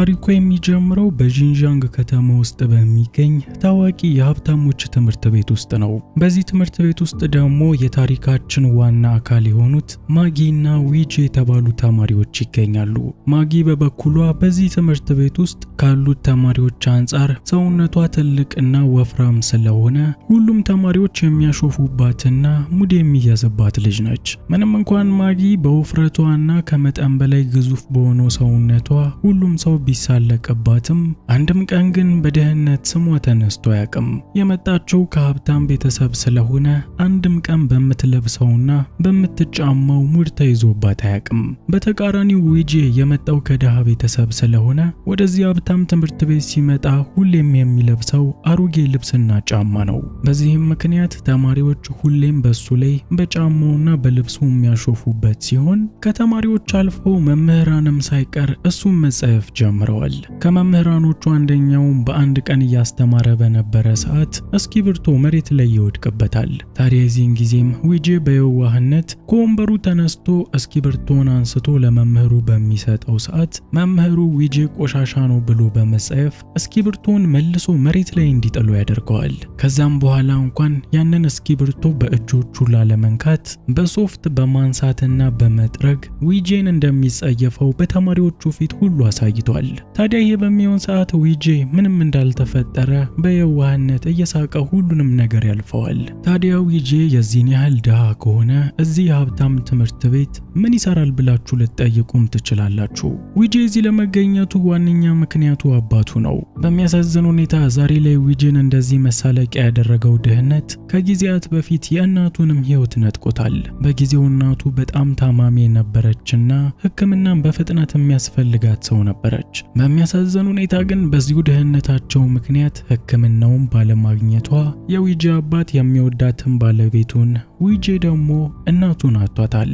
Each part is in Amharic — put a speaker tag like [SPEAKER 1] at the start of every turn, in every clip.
[SPEAKER 1] ታሪኩ የሚጀምረው በዢንዣንግ ከተማ ውስጥ በሚገኝ ታዋቂ የሀብታሞች ትምህርት ቤት ውስጥ ነው። በዚህ ትምህርት ቤት ውስጥ ደግሞ የታሪካችን ዋና አካል የሆኑት ማጊ እና ዊጄ የተባሉ ተማሪዎች ይገኛሉ። ማጊ በበኩሏ በዚህ ትምህርት ቤት ውስጥ ካሉት ተማሪዎች አንጻር ሰውነቷ ትልቅና ወፍራም ስለሆነ ሁሉም ተማሪዎች የሚያሾፉባትና ሙድ የሚያዝባት ልጅ ነች። ምንም እንኳን ማጊ በውፍረቷና ከመጠን በላይ ግዙፍ በሆነው ሰውነቷ ሁሉም ሰው ቢሳለቅባትም አንድም ቀን ግን በድህነት ስሟ ተነስቶ አያውቅም። የመጣችው ከሀብታም ቤተሰብ ስለሆነ አንድም ቀን በምትለብሰውና በምትጫማው ሙድ ተይዞባት አያውቅም። በተቃራኒው ዊጄ የመጣው ከድሃ ቤተሰብ ስለሆነ ወደዚህ ሀብታም ትምህርት ቤት ሲመጣ ሁሌም የሚለብሰው አሮጌ ልብስና ጫማ ነው። በዚህም ምክንያት ተማሪዎች ሁሌም በሱ ላይ በጫማውና በልብሱ የሚያሾፉበት ሲሆን ከተማሪዎች አልፎ መምህራንም ሳይቀር እሱን መጸየፍ ጀምረዋል። ከመምህራኖቹ አንደኛው በአንድ ቀን እያስተማረ በነበረ ሰዓት እስክሪብቶ መሬት ላይ ይወድቅበታል። ታዲያ የዚህን ጊዜም ዊጄ በየዋህነት ከወንበሩ ተነስቶ እስክሪብቶን አንስቶ ለመምህሩ በሚሰጠው ሰዓት መምህሩ ዊጄ ቆሻሻ ነው ብሎ በመጸየፍ እስክሪብቶን መልሶ መሬት ላይ እንዲጥሉ ያደርገዋል። ከዛም በኋላ እንኳን ያንን እስክሪብቶ በእጆቹ ላለመንካት በሶፍት በማንሳትና በመጥረግ ዊጄን እንደሚጸየፈው በተማሪዎቹ ፊት ሁሉ አሳይቷል። ታዲያ ይህ በሚሆን ሰዓት ዊጄ ምንም እንዳልተፈጠረ በየዋህነት እየሳቀ ሁሉንም ነገር ያልፈዋል። ታዲያ ዊጄ የዚህን ያህል ድሃ ከሆነ እዚህ የሀብታም ትምህርት ቤት ምን ይሰራል ብላችሁ ልትጠይቁም ትችላላችሁ። ዊጄ እዚህ ለመገኘቱ ዋነኛ ምክንያቱ አባቱ ነው። በሚያሳዝን ሁኔታ ዛሬ ላይ ዊጄን እንደዚህ መሳለቂያ ያደረገው ድህነት ከጊዜያት በፊት የእናቱንም ሕይወት ነጥቆታል። በጊዜው እናቱ በጣም ታማሚ የነበረችና ሕክምናን በፍጥነት የሚያስፈልጋት ሰው ነበረች። በሚያሳዝን ሁኔታ ግን በዚሁ ድህነታቸው ምክንያት ሕክምናውን ባለማግኘቷ የዊጄ አባት የሚወዳትን ባለቤቱን፣ ዊጄ ደግሞ እናቱን አጥቷታል።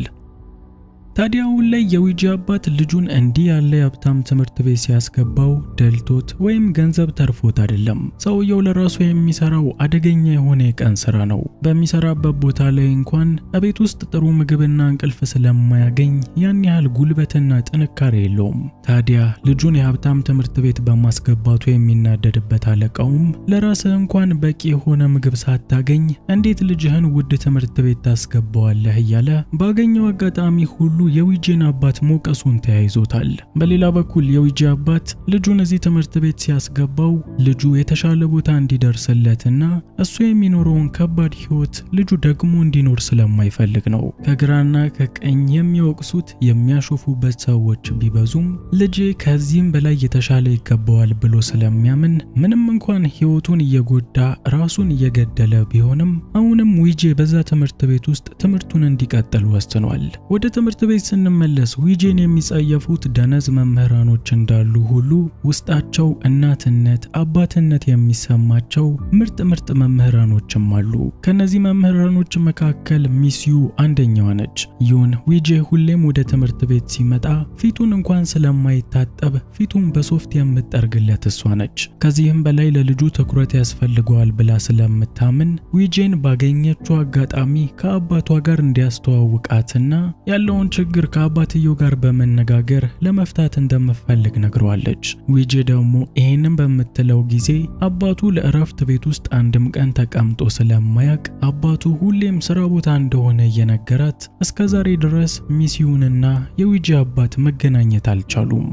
[SPEAKER 1] ታዲያ አሁን ላይ የዊጄ አባት ልጁን እንዲህ ያለ የሀብታም ትምህርት ቤት ሲያስገባው ደልቶት ወይም ገንዘብ ተርፎት አይደለም። ሰውየው ለራሱ የሚሰራው አደገኛ የሆነ የቀን ስራ ነው። በሚሰራበት ቦታ ላይ እንኳን እቤት ውስጥ ጥሩ ምግብና እንቅልፍ ስለማያገኝ ያን ያህል ጉልበትና ጥንካሬ የለውም። ታዲያ ልጁን የሀብታም ትምህርት ቤት በማስገባቱ የሚናደድበት አለቃውም ለራስህ እንኳን በቂ የሆነ ምግብ ሳታገኝ እንዴት ልጅህን ውድ ትምህርት ቤት ታስገባዋለህ እያለ ባገኘው አጋጣሚ ሁሉ የዊጄን አባት መውቀሱን ተያይዞታል። በሌላ በኩል የዊጄ አባት ልጁን እዚህ ትምህርት ቤት ሲያስገባው ልጁ የተሻለ ቦታ እንዲደርስለትና እሱ የሚኖረውን ከባድ ሕይወት ልጁ ደግሞ እንዲኖር ስለማይፈልግ ነው። ከግራና ከቀኝ የሚወቅሱት የሚያሾፉበት ሰዎች ቢበዙም ልጄ ከዚህም በላይ የተሻለ ይገባዋል ብሎ ስለሚያምን ምንም እንኳን ሕይወቱን እየጎዳ ራሱን እየገደለ ቢሆንም አሁንም ዊጄ በዛ ትምህርት ቤት ውስጥ ትምህርቱን እንዲቀጥል ወስኗል። ወደ ትምህርት ቤት ስንመለስ ዊጄን የሚጸየፉት ደነዝ መምህራኖች እንዳሉ ሁሉ ውስጣቸው እናትነት፣ አባትነት የሚሰማቸው ምርጥ ምርጥ መምህራኖችም አሉ። ከነዚህ መምህራኖች መካከል Miss ዩ አንደኛዋ ነች። ዩን ዊጄ ሁሌም ወደ ትምህርት ቤት ሲመጣ ፊቱን እንኳን ስለማይታጠብ ፊቱን በሶፍት የምትጠርግለት እሷ ነች። ከዚህም በላይ ለልጁ ትኩረት ያስፈልገዋል ብላ ስለምታምን ዊጄን ባገኘችው አጋጣሚ ከአባቷ ጋር እንዲያስተዋውቃትና ያለውን ችግር ከአባትየው ጋር በመነጋገር ለመፍታት እንደምትፈልግ ነግረዋለች። ዊጄ ደግሞ ይሄንን በምትለው ጊዜ አባቱ ለእረፍት ቤት ውስጥ አንድም ቀን ተቀምጦ ስለማያውቅ አባቱ ሁሌም ስራ ቦታ እንደሆነ እየነገራት እስከ ዛሬ ድረስ Miss ዩንና የዊጄ አባት መገናኘት አልቻሉም።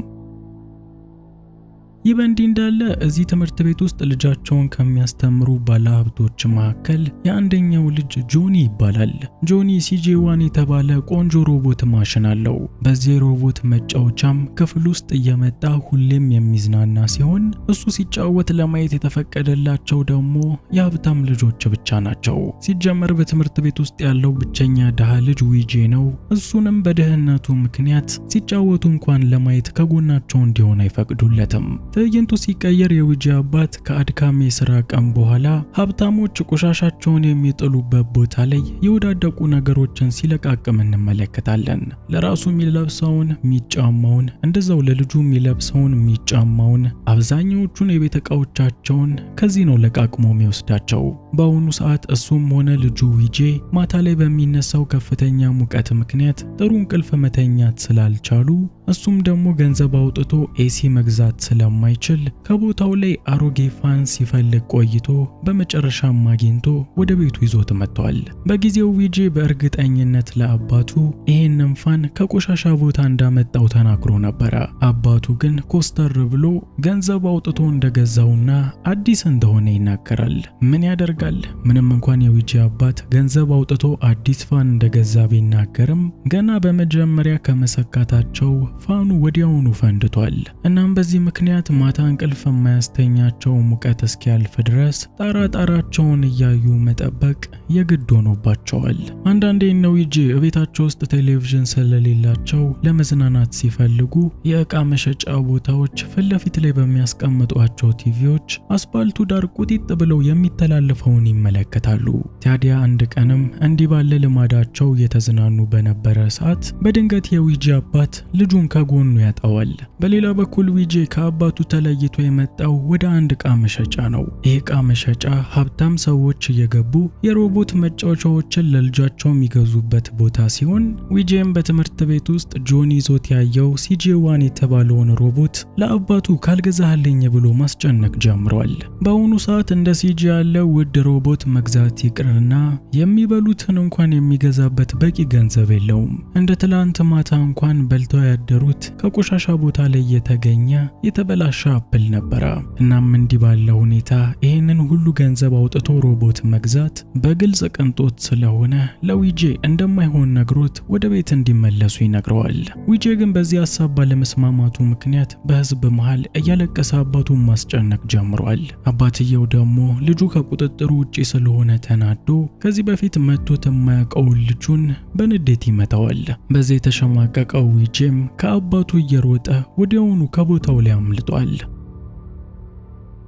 [SPEAKER 1] ይህ በእንዲህ እንዳለ እዚህ ትምህርት ቤት ውስጥ ልጃቸውን ከሚያስተምሩ ባለሀብቶች መካከል የአንደኛው ልጅ ጆኒ ይባላል። ጆኒ CJ One የተባለ ቆንጆ ሮቦት ማሽን አለው። በዚህ ሮቦት መጫወቻም ክፍል ውስጥ እየመጣ ሁሌም የሚዝናና ሲሆን እሱ ሲጫወት ለማየት የተፈቀደላቸው ደግሞ የሀብታም ልጆች ብቻ ናቸው። ሲጀመር በትምህርት ቤት ውስጥ ያለው ብቸኛ ድሃ ልጅ ዊጄ ነው። እሱንም በድህነቱ ምክንያት ሲጫወቱ እንኳን ለማየት ከጎናቸው እንዲሆን አይፈቅዱለትም። ትዕይንቱ ሲቀየር የዊጄ አባት ከአድካሚ የስራ ቀን በኋላ ሀብታሞች ቆሻሻቸውን የሚጥሉበት ቦታ ላይ የወዳደቁ ነገሮችን ሲለቃቅም እንመለከታለን። ለራሱ የሚለብሰውን የሚጫማውን፣ እንደዛው ለልጁ የሚለብሰውን የሚጫማውን፣ አብዛኛዎቹን የቤት ዕቃዎቻቸውን ከዚህ ነው ለቃቅሞ የሚወስዳቸው። በአሁኑ ሰዓት እሱም ሆነ ልጁ ዊጄ ማታ ላይ በሚነሳው ከፍተኛ ሙቀት ምክንያት ጥሩ እንቅልፍ መተኛት ስላልቻሉ እሱም ደግሞ ገንዘብ አውጥቶ AC መግዛት ስለማይችል ከቦታው ላይ አሮጌ fan ሲፈልግ ቆይቶ በመጨረሻም አግኝቶ ወደ ቤቱ ይዞት መጥቷል። በጊዜው ዊጄ በእርግጠኝነት ለአባቱ ይሄንን fan ከቆሻሻ ቦታ እንዳመጣው ተናግሮ ነበረ። አባቱ ግን ኮስተር ብሎ ገንዘብ አውጥቶ እንደገዛውና አዲስ እንደሆነ ይናገራል። ምን ያደርጋል፣ ምንም እንኳን የዊጄ አባት ገንዘብ አውጥቶ አዲስ fan እንደገዛ ቢናገርም ገና በመጀመሪያ ከመሰካታቸው fan ኡ ወዲያውኑ ፈንድቷል። እናም በዚህ ምክንያት ማታ እንቅልፍ የማያስተኛቸው ሙቀት እስኪያልፍ ድረስ ጣራ ጣራቸውን እያዩ መጠበቅ የግድ ሆኖባቸዋል። አንዳንዴ እነ ዊጄ እቤታቸው ውስጥ ቴሌቪዥን ስለሌላቸው ለመዝናናት ሲፈልጉ የእቃ መሸጫ ቦታዎች ፊት ለፊት ላይ በሚያስቀምጧቸው ቲቪዎች አስፓልቱ ዳር ቁጢጥ ብለው የሚተላለፈውን ይመለከታሉ። ታዲያ አንድ ቀንም እንዲህ ባለ ልማዳቸው እየተዝናኑ በነበረ ሰዓት በድንገት የዊጄ አባት ልጁን ከጎኑ ያጣዋል። በሌላ በኩል ዊጄ ከአባቱ ተለይቶ የመጣው ወደ አንድ ዕቃ መሸጫ ነው። ይህ ዕቃ መሸጫ ሀብታም ሰዎች እየገቡ የሮቦት መጫወቻዎችን ለልጃቸው የሚገዙበት ቦታ ሲሆን ዊጄም በትምህርት ቤት ውስጥ ጆኒ ይዞት ያየው CJ 1 የተባለውን ሮቦት ለአባቱ ካልገዛህልኝ ብሎ ማስጨነቅ ጀምሯል። በአሁኑ ሰዓት እንደ CJ ያለ ውድ ሮቦት መግዛት ይቅርና የሚበሉትን እንኳን የሚገዛበት በቂ ገንዘብ የለውም። እንደ ትላንት ማታ እንኳን በልተው ያደሩት ከቆሻሻ ቦታ ላይ የተገኘ የተበላሸ apple ነበረ። እናም እንዲህ ባለ ሁኔታ ይህንን ሁሉ ገንዘብ አውጥቶ ሮቦት መግዛት በግልጽ ቅንጦት ስለሆነ ለዊጄ እንደማይሆን ነግሮት ወደ ቤት እንዲመለሱ ይነግረዋል። ዊጄ ግን በዚህ ሀሳብ ባለመስማማቱ ምክንያት በህዝብ መሃል እያለቀሰ አባቱን ማስጨነቅ ጀምሯል። አባትየው ደግሞ ልጁ ከቁጥጥሩ ውጪ ስለሆነ ተናዶ ከዚህ በፊት መቶት የማያውቀውን ልጁን በንዴት ይመታዋል። በዚህ የተሸማቀቀው ዊጄም ከአባቱ እየሮጠ ወዲያውኑ ከቦታው ላይ አምልጧል።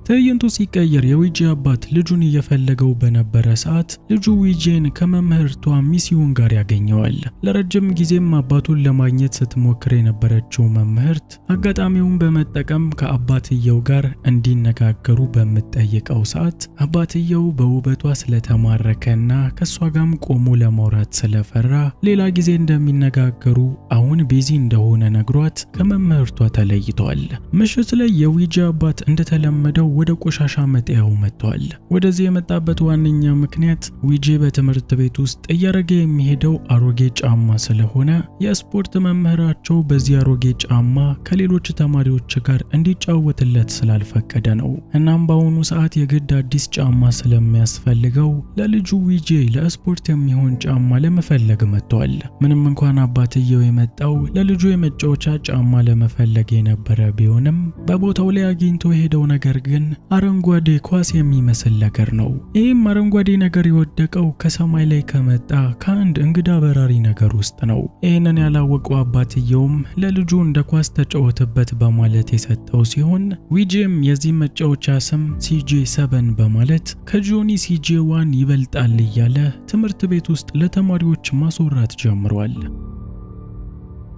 [SPEAKER 1] ትዕይንቱ ሲቀየር የዊጄ አባት ልጁን እየፈለገው በነበረ ሰዓት ልጁ ዊጄን ከመምህርቷ ሚሲዩን ጋር ያገኘዋል። ለረጅም ጊዜም አባቱን ለማግኘት ስትሞክር የነበረችው መምህርት አጋጣሚውን በመጠቀም ከአባትየው ጋር እንዲነጋገሩ በምትጠይቀው ሰዓት አባትየው በውበቷ ስለተማረከና ከእሷ ጋርም ቆሞ ለማውራት ስለፈራ ሌላ ጊዜ እንደሚነጋገሩ አሁን busy እንደሆነ ነግሯት ከመምህርቷ ተለይቷል። ምሽት ላይ የዊጄ አባት እንደተለመደው ወደ ቆሻሻ መጣያው መጥቷል። ወደዚህ የመጣበት ዋነኛ ምክንያት ዊጄ በትምህርት ቤት ውስጥ እያረገ የሚሄደው አሮጌ ጫማ ስለሆነ የስፖርት መምህራቸው በዚህ አሮጌ ጫማ ከሌሎች ተማሪዎች ጋር እንዲጫወትለት ስላልፈቀደ ነው። እናም በአሁኑ ሰዓት የግድ አዲስ ጫማ ስለሚያስፈልገው ለልጁ ዊጄ ለስፖርት የሚሆን ጫማ ለመፈለግ መጥቷል። ምንም እንኳን አባትየው የመጣው ለልጁ የመጫወቻ ጫማ ለመፈለግ የነበረ ቢሆንም በቦታው ላይ አግኝቶ የሄደው ነገር ግን አረንጓዴ ኳስ የሚመስል ነገር ነው። ይህም አረንጓዴ ነገር የወደቀው ከሰማይ ላይ ከመጣ ከአንድ እንግዳ በራሪ ነገር ውስጥ ነው። ይህንን ያላወቀው አባትየውም ለልጁ እንደ ኳስ ተጫወትበት በማለት የሰጠው ሲሆን ዊጄም የዚህ መጫወቻ ስም CJ 7 በማለት ከጆኒ CJ 1 ይበልጣል እያለ ትምህርት ቤት ውስጥ ለተማሪዎች ማስወራት ጀምሯል።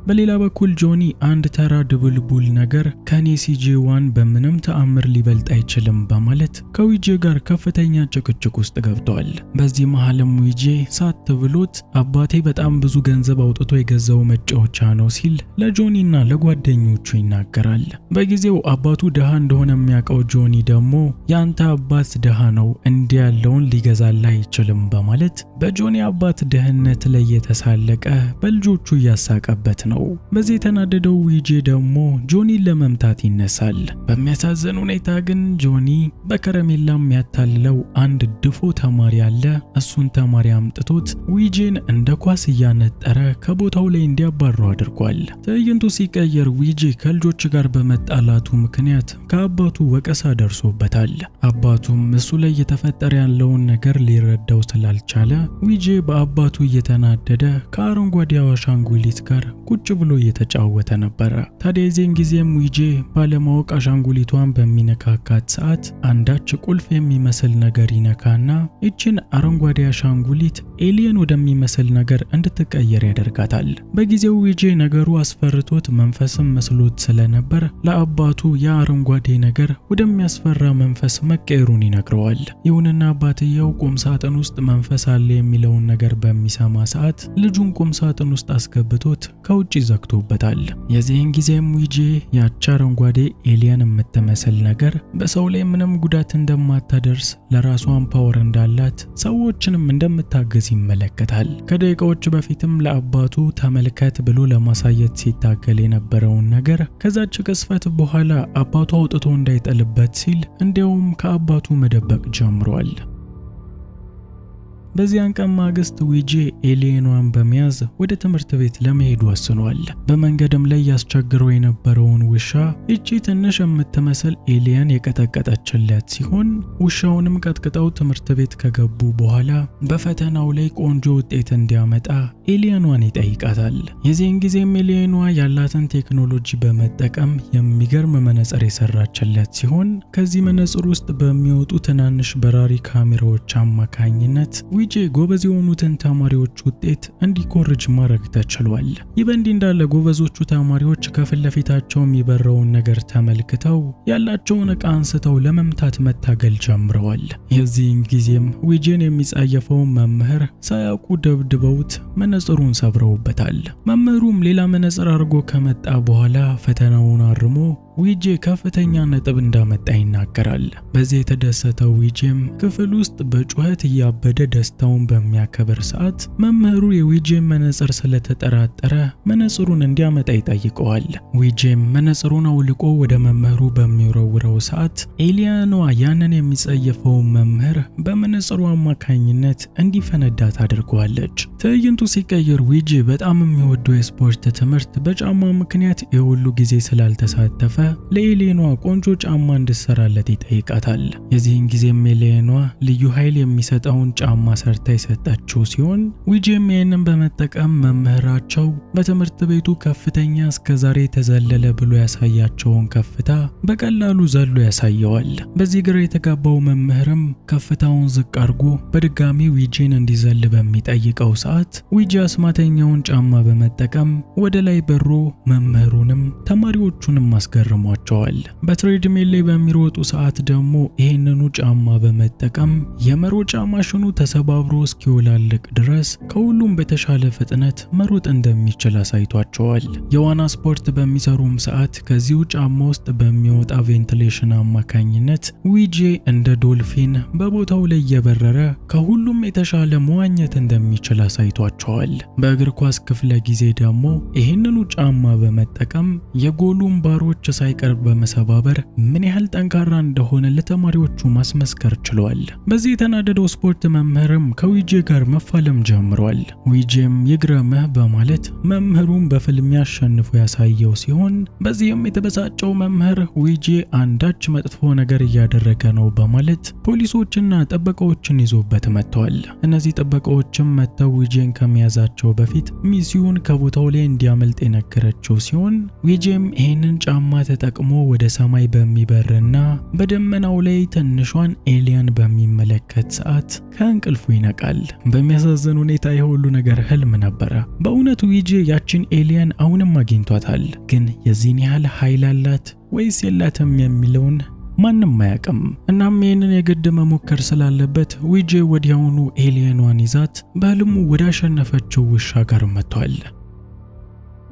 [SPEAKER 1] በሌላ በኩል ጆኒ አንድ ተራ ድቡልቡል ነገር ከኔ CJ 1 በምንም ተአምር ሊበልጥ አይችልም በማለት ከዊጄ ጋር ከፍተኛ ጭቅጭቅ ውስጥ ገብተዋል። በዚህ መሃልም ዊጄ ሳት ብሎት አባቴ በጣም ብዙ ገንዘብ አውጥቶ የገዛው መጫወቻ ነው ሲል ለጆኒና ለጓደኞቹ ይናገራል። በጊዜው አባቱ ድሃ እንደሆነ የሚያውቀው ጆኒ ደግሞ ያንተ አባት ድሃ ነው፣ እንዲህ ያለውን ሊገዛልህ አይችልም በማለት በጆኒ አባት ድህነት ላይ የተሳለቀ በልጆቹ እያሳቀበት ነው። በዚህ የተናደደው ዊጄ ደግሞ ጆኒን ለመምታት ይነሳል። በሚያሳዝን ሁኔታ ግን ጆኒ በከረሜላ የሚያታልለው አንድ ድፎ ተማሪ አለ። እሱን ተማሪ አምጥቶት ዊጄን እንደ ኳስ እያነጠረ ከቦታው ላይ እንዲያባረው አድርጓል። ትዕይንቱ ሲቀየር ዊጄ ከልጆች ጋር በመጣላቱ ምክንያት ከአባቱ ወቀሳ ደርሶበታል። አባቱም እሱ ላይ እየተፈጠረ ያለውን ነገር ሊረዳው ስላልቻለ ዊጄ በአባቱ እየተናደደ ከአረንጓዴው አሻንጉሊት ጋር ቁጭ ብሎ እየተጫወተ ነበረ። ታዲያ የዚህን ጊዜም ዊጄ ባለማወቅ አሻንጉሊቷን በሚነካካት ሰዓት አንዳች ቁልፍ የሚመስል ነገር ይነካና ይችን አረንጓዴ አሻንጉሊት alien ወደሚመስል ነገር እንድትቀየር ያደርጋታል። በጊዜው ዊጄ ነገሩ አስፈርቶት መንፈስም መስሎት ስለነበር ለአባቱ ያ አረንጓዴ ነገር ወደሚያስፈራ መንፈስ መቀየሩን ይነግረዋል። ይሁንና አባትየው ቁም ሳጥን ውስጥ መንፈስ አለ የሚለውን ነገር በሚሰማ ሰዓት ልጁን ቁም ሳጥን ውስጥ አስገብቶት ከውጭ ዘግቶበታል። የዚህን ጊዜም ዊጄ ያቺ አረንጓዴ alien የምትመስል ነገር በሰው ላይ ምንም ጉዳት እንደማታደርስ፣ ለራሷን power እንዳላት፣ ሰዎችንም እንደምታግዝ ይመለከታል። ከደቂቃዎች በፊትም ለአባቱ ተመልከት ብሎ ለማሳየት ሲታገል የነበረውን ነገር ከዛች ቅጽበት በኋላ አባቱ አውጥቶ እንዳይጥልበት ሲል እንዲያውም ከአባቱ መደበቅ ጀምሯል። በዚያን ቀን ማግስት ዊጄ alien ኗን በመያዝ ወደ ትምህርት ቤት ለመሄድ ወስኗል። በመንገድም ላይ ያስቸግረው የነበረውን ውሻ እቺ ትንሽ የምትመስል alien የቀጠቀጠችለት ሲሆን፣ ውሻውንም ቀጥቅጠው ትምህርት ቤት ከገቡ በኋላ በፈተናው ላይ ቆንጆ ውጤት እንዲያመጣ alien ኗን ይጠይቃታል። የዚህን ጊዜም alien ኗ ያላትን ቴክኖሎጂ በመጠቀም የሚገርም መነጽር የሰራችለት ሲሆን፣ ከዚህ መነጽር ውስጥ በሚወጡ ትናንሽ በራሪ ካሜራዎች አማካኝነት ዊጄ ጎበዝ የሆኑትን ተማሪዎች ውጤት እንዲኮርጅ ማድረግ ተችሏል። ይህ በእንዲህ እንዳለ ጎበዞቹ ተማሪዎች ከፊት ለፊታቸው የሚበረውን ነገር ተመልክተው ያላቸውን ዕቃ አንስተው ለመምታት መታገል ጀምረዋል። የዚህን ጊዜም ዊጄን የሚጸየፈው መምህር ሳያውቁ ደብድበውት መነጽሩን ሰብረውበታል። መምህሩም ሌላ መነጽር አድርጎ ከመጣ በኋላ ፈተናውን አርሞ ዊጄ ከፍተኛ ነጥብ እንዳመጣ ይናገራል። በዚህ የተደሰተው ዊጄም ክፍል ውስጥ በጩኸት እያበደ ደስታውን በሚያከብር ሰዓት መምህሩ የዊጄን መነጽር ስለተጠራጠረ መነጽሩን እንዲያመጣ ይጠይቀዋል። ዊጄም መነጽሩን አውልቆ ወደ መምህሩ በሚወረውረው ሰዓት alien ኗ ያንን የሚጸየፈውን መምህር በመነጽሩ አማካኝነት እንዲፈነዳ ታደርገዋለች። ትዕይንቱ ሲቀየር ዊጄ በጣም የሚወደው የስፖርት ትምህርት በጫማ ምክንያት የሁሉ ጊዜ ስላልተሳተፈ ለ alien ኗ ቆንጆ ጫማ እንድትሰራለት ይጠይቃታል። የዚህን ጊዜም alien ኗ ልዩ ኃይል የሚሰጠውን ጫማ ሰርታ የሰጠችው ሲሆን፣ ዊጄም ይህንን በመጠቀም መምህራቸው በትምህርት ቤቱ ከፍተኛ እስከዛሬ ተዘለለ ብሎ ያሳያቸውን ከፍታ በቀላሉ ዘሎ ያሳየዋል። በዚህ ግራ የተጋባው መምህርም ከፍታውን ዝቅ አድርጎ በድጋሚ ዊጄን እንዲዘል በሚጠይቀው ሰዓት ዊጄ አስማተኛውን ጫማ በመጠቀም ወደ ላይ በሮ መምህሩንም ተማሪዎቹንም አስገርሟቸዋል። በ treadmill ላይ በሚሮጡ ሰዓት ደግሞ ይህንኑ ጫማ በመጠቀም የመሮጫ ማሽኑ ተሰባብሮ እስኪወላልቅ ድረስ ከሁሉም በተሻለ ፍጥነት መሮጥ እንደሚችል አሳይቷቸዋል። የዋና ስፖርት በሚሰሩም ሰዓት ከዚሁ ጫማ ውስጥ በሚወጣ ventilation አማካኝነት ዊጄ እንደ ዶልፊን በቦታው ላይ እየበረረ ከሁሉም የተሻለ መዋኘት እንደሚችል አሳይቷቸዋል። በእግር ኳስ ክፍለ ጊዜ ደግሞ ይህንኑ ጫማ በመጠቀም የጎሉን ባሮች ሳይቀር በመሰባበር ምን ያህል ጠንካራ እንደሆነ ለተማሪዎቹ ማስመስከር ችሏል። በዚህ የተናደደው ስፖርት መምህርም ከዊጄ ጋር መፋለም ጀምሯል። ዊጄም ይግረምህ በማለት መምህሩን በፍልሚያ አሸንፎ ያሳየው ሲሆን፣ በዚህም የተበሳጨው መምህር ዊጄ አንዳች መጥፎ ነገር እያደረገ ነው በማለት ፖሊሶችና ጥበቃዎችን ይዞበት መጥተዋል። እነዚህ ጥበቃዎችም መጥተው ዊጄን ከመያዛቸው በፊት ሚስዩን ከቦታው ላይ እንዲያመልጥ የነገረችው ሲሆን፣ ዊጄም ይህንን ጫማ ተጠቅሞ ወደ ሰማይ በሚበርና በደመናው ላይ ትንሿን alien በሚመለከት ሰዓት ከእንቅልፉ ይነቃል። በሚያሳዝን ሁኔታ የሁሉ ነገር ህልም ነበረ። በእውነቱ ዊጄ ያችን alien አሁንም አግኝቷታል። ግን የዚህን ያህል ኃይል አላት ወይስ የላትም የሚለውን ማንም አያውቅም። እናም ይህንን የግድ መሞከር ስላለበት ዊጄ ወዲያውኑ alien ኗን ይዛት በህልሙ ወዳሸነፈችው ውሻ ጋር መጥቷል።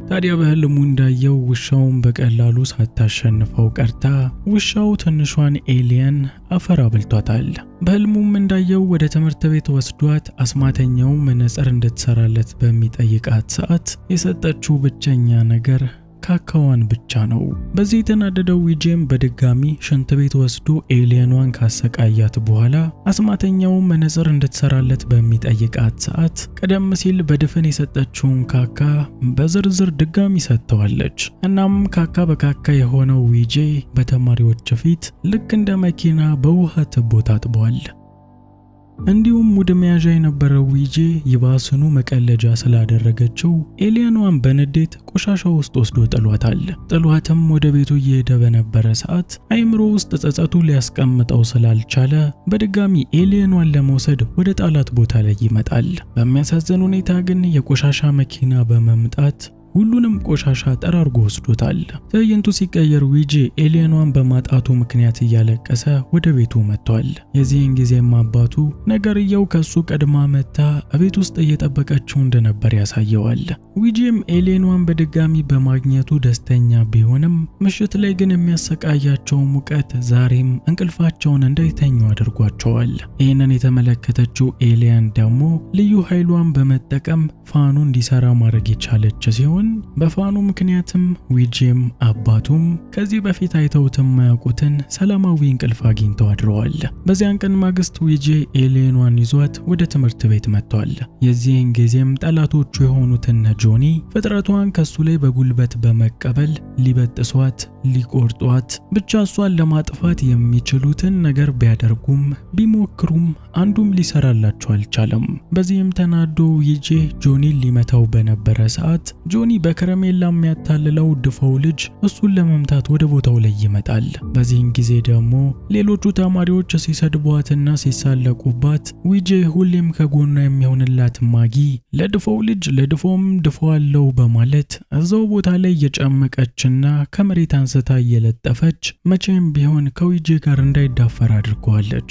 [SPEAKER 1] ታዲያ በህልሙ እንዳየው ውሻውን በቀላሉ ሳታሸንፈው ቀርታ ውሻው ትንሿን alien አፈር አብልቷታል። በህልሙም እንዳየው ወደ ትምህርት ቤት ወስዷት አስማተኛው መነጽር እንድትሰራለት በሚጠይቃት ሰዓት የሰጠችው ብቸኛ ነገር ካካዋን ብቻ ነው። በዚህ የተናደደው ዊጄም በድጋሚ ሽንት ቤት ወስዶ alien ኗን ካሰቃያት በኋላ አስማተኛው መነጽር እንድትሰራለት በሚጠይቃት ሰዓት ቀደም ሲል በድፍን የሰጠችውን ካካ በዝርዝር ድጋሚ ሰጥተዋለች። እናም ካካ በካካ የሆነው ዊጄ በተማሪዎች ፊት ልክ እንደ መኪና በውሃ ትቦ ታጥቧል። እንዲሁም ሙድ መያዣ የነበረው ዊጄ ይባስኑ መቀለጃ ስላደረገችው alien ኗን በንዴት ቆሻሻ ውስጥ ወስዶ ጥሏታል። ጥሏትም ወደ ቤቱ እየሄደ በነበረ ሰዓት አይምሮ ውስጥ ጸጸቱ ሊያስቀምጠው ስላልቻለ በድጋሚ alien ኗን ለመውሰድ ወደ ጣላት ቦታ ላይ ይመጣል። በሚያሳዝን ሁኔታ ግን የቆሻሻ መኪና በመምጣት ሁሉንም ቆሻሻ ጠራርጎ ወስዶታል። ትዕይንቱ ሲቀየር ዊጄ alien ኗን በማጣቱ ምክንያት እያለቀሰ ወደ ቤቱ መጥቷል። የዚህን ጊዜም አባቱ ነገርየው ከሱ ቀድማ መጥታ ቤት ውስጥ እየጠበቀችው እንደነበር ያሳየዋል። ዊጄም alien ኗን በድጋሚ በማግኘቱ ደስተኛ ቢሆንም ምሽት ላይ ግን የሚያሰቃያቸው ሙቀት ዛሬም እንቅልፋቸውን እንዳይተኙ አድርጓቸዋል። ይህንን የተመለከተችው alien ደግሞ ልዩ ኃይሏን በመጠቀም fan ኑ እንዲሰራ ማድረግ የቻለች ሲሆን በ fan ኑ ምክንያትም ዊጄም አባቱም ከዚህ በፊት አይተውት የማያውቁትን ሰላማዊ እንቅልፍ አግኝተው አድረዋል። በዚያን ቀን ማግስት ዊጄ alien ኗን ይዟት ወደ ትምህርት ቤት መጥቷል። የዚህን ጊዜም ጠላቶቹ የሆኑትን ጆኒ ፍጥረቷን ከሱ ላይ በጉልበት በመቀበል ሊበጥሷት፣ ሊቆርጧት፣ ብቻ እሷን ለማጥፋት የሚችሉትን ነገር ቢያደርጉም ቢሞክሩም አንዱም ሊሰራላቸው አልቻለም። በዚህም ተናዶ ዊጄ ጆኒን ሊመታው በነበረ ሰዓት ጆኒ በከረሜላ የሚያታልለው ድፎው ልጅ እሱን ለመምታት ወደ ቦታው ላይ ይመጣል። በዚህን ጊዜ ደግሞ ሌሎቹ ተማሪዎች ሲሰድቧትና ሲሳለቁባት ዊጄ ሁሌም ከጎኗ የሚሆንላት ማጊ ለድፎው ልጅ ለድፎም ድፎ አለው በማለት እዛው ቦታ ላይ እየጨመቀችና ከመሬት አንስታ እየለጠፈች መቼም ቢሆን ከዊጄ ጋር እንዳይዳፈር አድርገዋለች።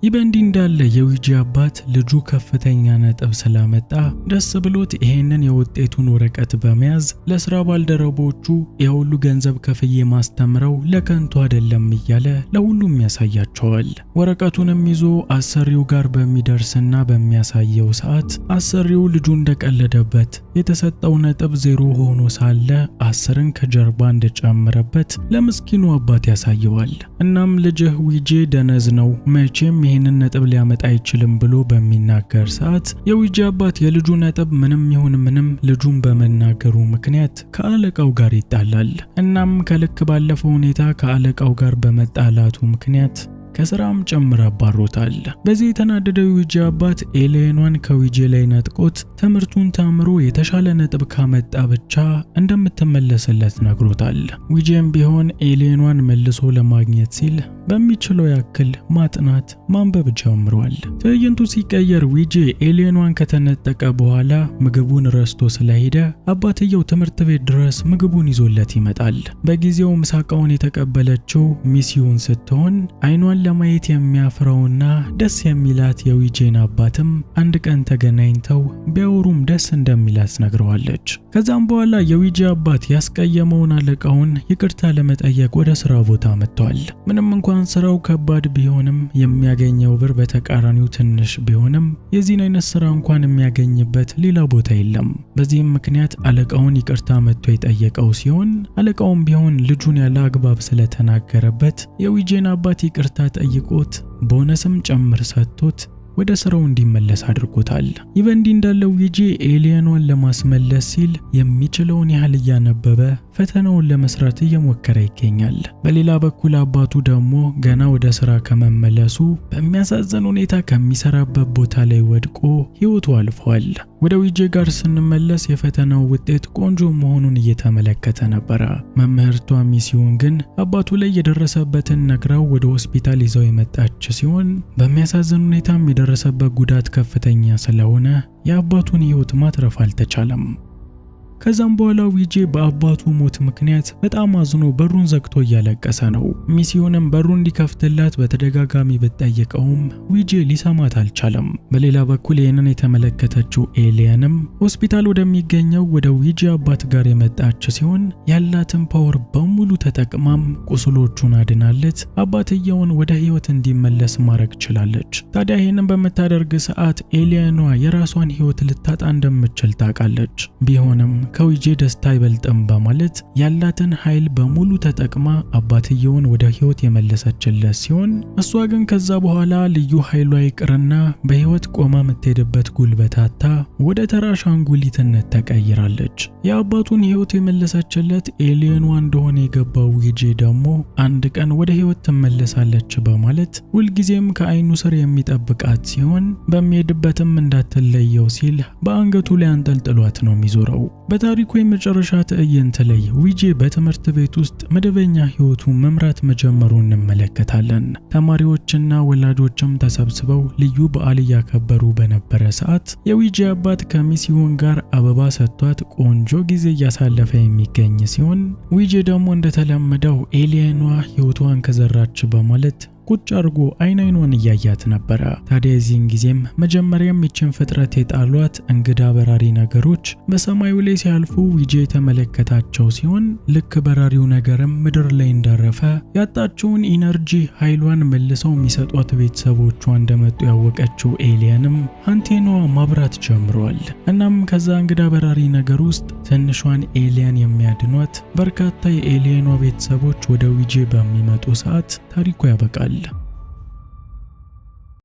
[SPEAKER 1] ይህ በእንዲህ እንዳለ የዊጂ አባት ልጁ ከፍተኛ ነጥብ ስላመጣ ደስ ብሎት ይሄንን የውጤቱን ወረቀት በመያዝ ለስራ ባልደረቦቹ የሁሉ ገንዘብ ከፍዬ ማስተምረው ለከንቱ አይደለም እያለ ለሁሉም ያሳያቸዋል። ወረቀቱንም ይዞ አሰሪው ጋር በሚደርስና በሚያሳየው ሰዓት አሰሪው ልጁ እንደቀለደበት የተሰጠው ነጥብ 0 ሆኖ ሳለ 10ን ከጀርባ እንደጨመረበት ለምስኪኑ አባት ያሳየዋል። እናም ልጅህ ዊጄ ደነዝ ነው፣ መቼም ይህንን ነጥብ ሊያመጣ አይችልም ብሎ በሚናገር ሰዓት የዊጄ አባት የልጁ ነጥብ ምንም ይሁን ምንም ልጁን በመናገሩ ምክንያት ከአለቃው ጋር ይጣላል። እናም ከልክ ባለፈው ሁኔታ ከአለቃው ጋር በመጣላቱ ምክንያት ከስራም ጭምር አባሮታል። በዚህ የተናደደው የዊጄ አባት alien ኗን ከዊጄ ላይ ነጥቆት ትምህርቱን ተምሮ የተሻለ ነጥብ ካመጣ ብቻ እንደምትመለስለት ነግሮታል። ዊጄም ቢሆን alien ኗን መልሶ ለማግኘት ሲል በሚችለው ያክል ማጥናት ማንበብ ጀምሯል። ትዕይንቱ ሲቀየር ዊጄ alien ኗን ከተነጠቀ በኋላ ምግቡን ረስቶ ስለሄደ አባትየው ትምህርት ቤት ድረስ ምግቡን ይዞለት ይመጣል። በጊዜው ምሳቃውን የተቀበለችው ሚስዩን ስትሆን አይኗን ለማየት የሚያፍረውና ደስ የሚላት የዊጄን አባትም አንድ ቀን ተገናኝተው ቢያወሩም ደስ እንደሚላት ነግረዋለች። ከዛም በኋላ የዊጄ አባት ያስቀየመውን አለቃውን ይቅርታ ለመጠየቅ ወደ ስራ ቦታ መጥቷል። ምንም እንኳን ስራው ከባድ ቢሆንም የሚያገኘው ብር በተቃራኒው ትንሽ ቢሆንም የዚህን አይነት ስራ እንኳን የሚያገኝበት ሌላ ቦታ የለም። በዚህም ምክንያት አለቃውን ይቅርታ መጥቶ የጠየቀው ሲሆን አለቃውም ቢሆን ልጁን ያለ አግባብ ስለተናገረበት የዊጄን አባት ይቅርታ ጠይቆት ቦነስም ጨምር ሰጥቶት ወደ ስራው እንዲመለስ አድርጎታል። ይህ በእንዲህ እንዳለ ዊጄ alien ኗን ለማስመለስ ሲል የሚችለውን ያህል እያነበበ ፈተናውን ለመስራት እየሞከረ ይገኛል። በሌላ በኩል አባቱ ደግሞ ገና ወደ ስራ ከመመለሱ በሚያሳዝን ሁኔታ ከሚሰራበት ቦታ ላይ ወድቆ ሕይወቱ አልፏል። ወደ ዊጄ ጋር ስንመለስ የፈተናው ውጤት ቆንጆ መሆኑን እየተመለከተ ነበረ። መምህርቷ ሚስዮን ግን አባቱ ላይ የደረሰበትን ነግራው ወደ ሆስፒታል ይዘው የመጣች ሲሆን በሚያሳዝን ሁኔታም የደረሰበት ጉዳት ከፍተኛ ስለሆነ የአባቱን ሕይወት ማትረፍ አልተቻለም። ከዛም በኋላ ዊጄ በአባቱ ሞት ምክንያት በጣም አዝኖ በሩን ዘግቶ እያለቀሰ ነው። ሚስዮንም በሩን እንዲከፍትላት በተደጋጋሚ ብትጠይቀውም ዊጄ ሊሰማት አልቻለም። በሌላ በኩል ይህንን የተመለከተችው alien ም ሆስፒታል ወደሚገኘው ወደ ዊጄ አባት ጋር የመጣች ሲሆን ያላትን power በሙሉ ተጠቅማም ቁስሎቹን አድናለት አባትየውን ወደ ህይወት እንዲመለስ ማድረግ ችላለች። ታዲያ ይህንን በምታደርግ ሰዓት alien ኗ የራሷን ህይወት ልታጣ እንደምትችል ታውቃለች። ቢሆንም ከዊጄ ደስታ አይበልጥም በማለት ያላትን ኃይል በሙሉ ተጠቅማ አባትየውን ወደ ህይወት የመለሰችለት ሲሆን፣ እሷ ግን ከዛ በኋላ ልዩ ኃይሏ ይቅርና በህይወት ቆማ የምትሄድበት ጉልበት አጥታ ወደ ተራ አሻንጉሊትነት ተቀይራለች። የአባቱን ህይወት የመለሰችለት alien ኗ እንደሆነ የገባው ዊጄ ደግሞ አንድ ቀን ወደ ህይወት ትመለሳለች በማለት ሁልጊዜም ከአይኑ ስር የሚጠብቃት ሲሆን፣ በሚሄድበትም እንዳትለየው ሲል በአንገቱ ላይ አንጠልጥሏት ነው የሚዞረው። በታሪኩ የመጨረሻ ትዕይንት ላይ ዊጄ በትምህርት ቤት ውስጥ መደበኛ ህይወቱ መምራት መጀመሩን እንመለከታለን። ተማሪዎችና ወላጆችም ተሰብስበው ልዩ በዓል እያከበሩ በነበረ ሰዓት የዊጄ አባት ከሚሲዮን ጋር አበባ ሰጥቷት ቆንጆ ጊዜ እያሳለፈ የሚገኝ ሲሆን፣ ዊጄ ደግሞ እንደተለመደው alien ኗ ህይወቷን ከዘራች በማለት ቁጭ አድርጎ አይን አይኗን እያያት ነበረ። ታዲያ የዚህን ጊዜም መጀመሪያም ይችን ፍጥረት የጣሏት እንግዳ በራሪ ነገሮች በሰማዩ ላይ ሲያልፉ ዊጄ የተመለከታቸው ሲሆን፣ ልክ በራሪው ነገርም ምድር ላይ እንዳረፈ ያጣችውን energy ኃይሏን መልሰው የሚሰጧት ቤተሰቦቿ እንደመጡ ያወቀችው alien ም አንቴናዋ ማብራት ጀምሯል። እናም ከዛ እንግዳ በራሪ ነገር ውስጥ ትንሿን alien የሚያድኗት በርካታ የ alien ኗ ቤተሰቦች ወደ ዊጄ በሚመጡ ሰዓት ታሪኩ ያበቃል።